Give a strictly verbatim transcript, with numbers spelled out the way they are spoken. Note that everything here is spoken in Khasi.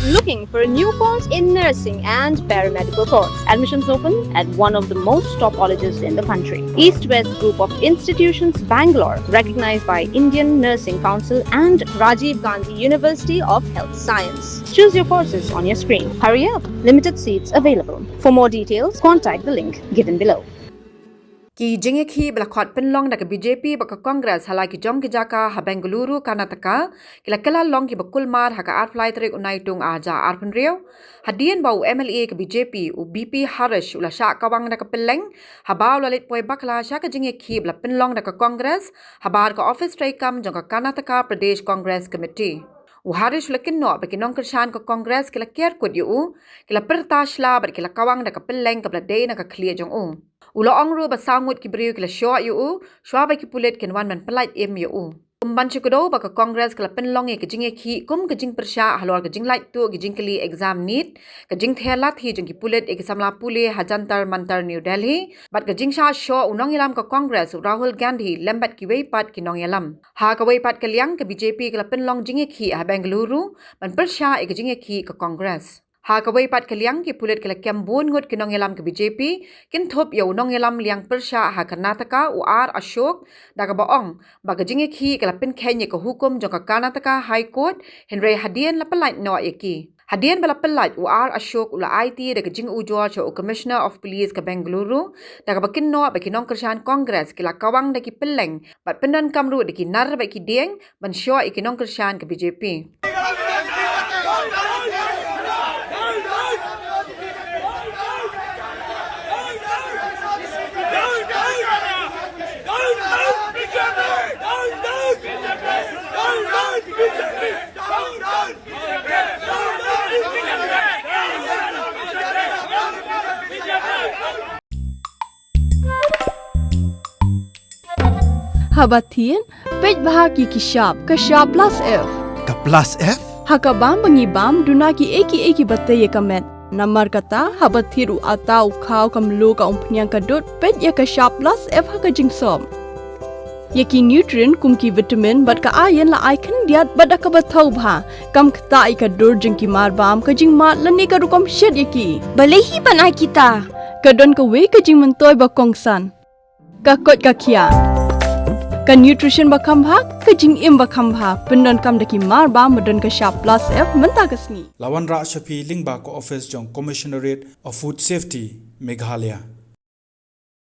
Looking for a new course in nursing and paramedical course? Admissions open at one of the most top colleges in the country. East West Group of Institutions, Bangalore, recognized by Indian Nursing Council and Rajiv Gandhi University of Health Science. Choose your courses on your screen. Hurry up, limited seats available. For more details, contact the link given below. Ki jingïakhih ba la khot pynlong da ka B J P bad ka Congress ha la ki jong ki jaka ha Bengaluru, Karnataka, ki la kylla long kiba kulmar ha ka arphew lai tarik u Naitung arhajar arphew hynriew, hadien ba u M L A ka B J P u B P Harish u la shah kawang da ka pylleng haba u la leit poi bakla sha ka jingïakhih ba la pynlong da ka Congress habar ka ophis treikam jong ka Karnataka Pradesh Congress Committee. U Harish u la kynnoh ba ki nongkyrshan ka Congress ki la ker kut ïa u, ki la pyrta shla bad ki la kawang da ka pylleng kaba la dei na ka khlieh jong u. U la ong ruh ba saw ngut ki briew ki la shoh ïa u shuwa ba ki pulit kin wan ban pyllait im ïa u. Kum ban shu kdew ba ka Congress ka la pynlong ïa ka jingïakhih kum ka jingpyrshah halor ka jinglait tuh ki jingkylli exam NEET, ka jingther lathi jong ki pulit ïa ki samla pule ha Jantar Mantar, New Delhi, bad ka jingshah shoh u nongïalam ka Congress u Rahul Gandhi lem bad kiwei pat ki nongïalam. Ha kawei pat ka liang, ka B J P ka la pynlong jingïakhih ha Bengaluru ban pyrshah ïa ka jingïakhih ka Congress. Ha kawei pat ka liang, ki pulit ki la kem bun ngut ki nongïalam ka B J P kin thup ïa u nongïalam liang pyrshah ha Karnataka u R Ashok da kaba ong ba ka jingïakhih ka la pynkheiñ ïa ka hukum jong ka Karnataka High Court, hynrei hadien la pyllait noh ïa ki. Hadien ba la pyllait, u R Ashok u la aiti da ka jingujor sha u Commissioner of Police ka Bengaluru da kaba kynnoh ba ki nongkyrshan Congress ki la kawang da ki pylleng bad pyndonkam ruh da ki nar bad ki dieng ban shoh ïa ki nongkyrshan ka B J P. Haba thied, peit bha ki ki shap, ka shap plus F. Ka plus F? Ha ka bam ba ngi bam, duna ki ei ki ei kiba tei ïa ka met. Namar kata, haba thied u atta u khaw ka mluh ka umphniang ka dud, peit ïa ka shap plus F ha ka jingsop. Ïa ki nutrient kum ki vitamin bad ka iron la ai khyndiat bad da kaba thaw bha. Kam ktah ïa ka dur jong ki mar bam, ka jingmad lane ka rukom shet ïa ki. Balei hi ban ai kita? Ka don kawei ka jingmyntoi ba kongsan. Ka koit ka khiah. Ka nutrition ba kham bha, ka jingim ba kham bha. Pyndonkam da ki mar bam ba don ka shap plus F mynta ka sngi. La wanrah sha phi lyngba ka office jong Commissionerate of Food Safety, Meghalaya.